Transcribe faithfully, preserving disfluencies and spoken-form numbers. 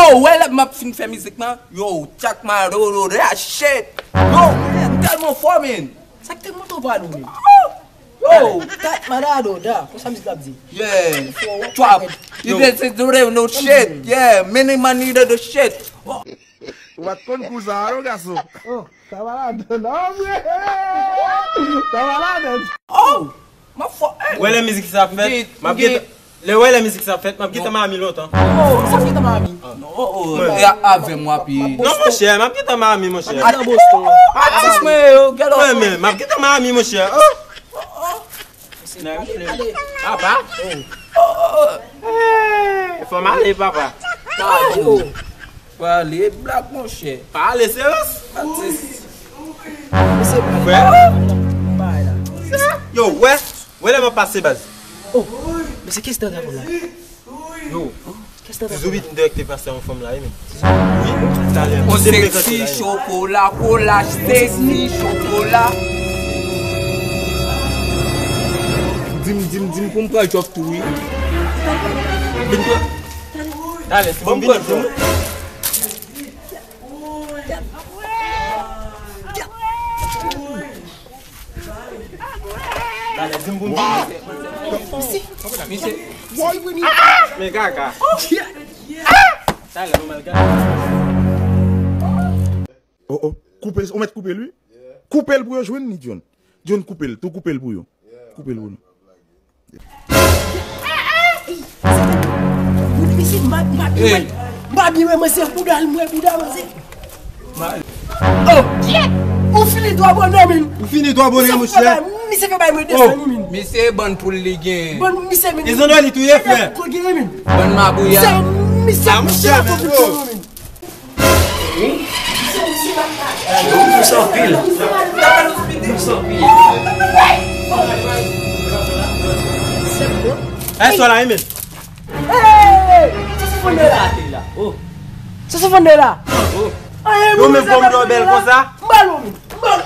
Yo, wè lè m ap fin fè mizik lan, yo, Jack Mado, yo, that shit. Yo, man, m tèlman fò, man. Sa k te monte w pa nou, man? Yo, Jack Mado, da, konsa mizik la ap di. Yeah, trap. You did say do no shit. Yeah, many money to the shit. Ou pa t konn kou sa a non, gason. Oh, sa va ladan non, vre. Sa va ladan. Oh, m ap fò. Wè lè mizik sa ap fèt, m ap gen, lè wè lè mizik sa ap fèt, m ap gen tan Miami lontan. Oh, sa fè tan Miami. Non, oh, oh, e avè m w ap ye. Non, monchè, m ap gen tan Miami, monchè. Atis mwen yo, gèt. Mwen menm, m ap gen tan Miami, monchè. Oh. Papa. Fò m ale, papa. Pale, blag, monchè. Pale, serye. Atis. Frè. Yo, wè. Wè lè m ap pase, baz. Oh, men se kès nan drapo la. Yo. Kès nan drapo la. Ti Zoubit m dirèk te pase yon fanm la, wi, men. Wi, talè. On sexy chocolat, cola, sexy chocolat. Di m, di m, di m pou m pran djòb tou, wi. Vin pran. Talè, si bon, vin pran. Talè, di m pou m vin. Misye, misye. Men kaka. Talè, nou mal gade. Oh, oh. Koupe l, ou mèt koupe l, wi. Koupe l pou yo jwenn li, John. John, koupe l. Tou koupe l pou yo. Koupe l pou nou. Mesye, m pa, m pa byen wè, m pa byen wè, mwen se bouda l, mwen bouda, mwen se. Oh, ou fini twa bonè, min. Ou fini twa bonè, monchè. Misye fè bay mwen desann, min. Misye bann poul li gen. Bann misye, min. Izan li touye, frè. Ko gen, min. Bann mabouya. Misye, misye, misye, monchè, min. Wi. Dous anpil. Dous anpil. Èske w la, Emil? Hey! Sa se fondè la. Oh. Sa se fondè la. Oh. Yo menm fòm dòbèl konsa. M ba l, m ba l.